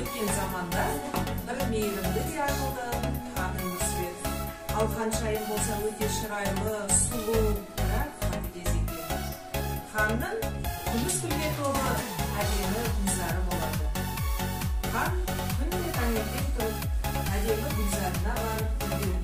Өткен заманда бір мейірімді де ақылды хан өмір сүреді. Ал ханшайым болса, өте шырайлы, сұлу, бірақ қатыгез екен. Ханның күміс гүлге толы әдемі гүлзары болады. Хан күнде таңертең тұрып, әдемі гүлзарына барып, гүлдерді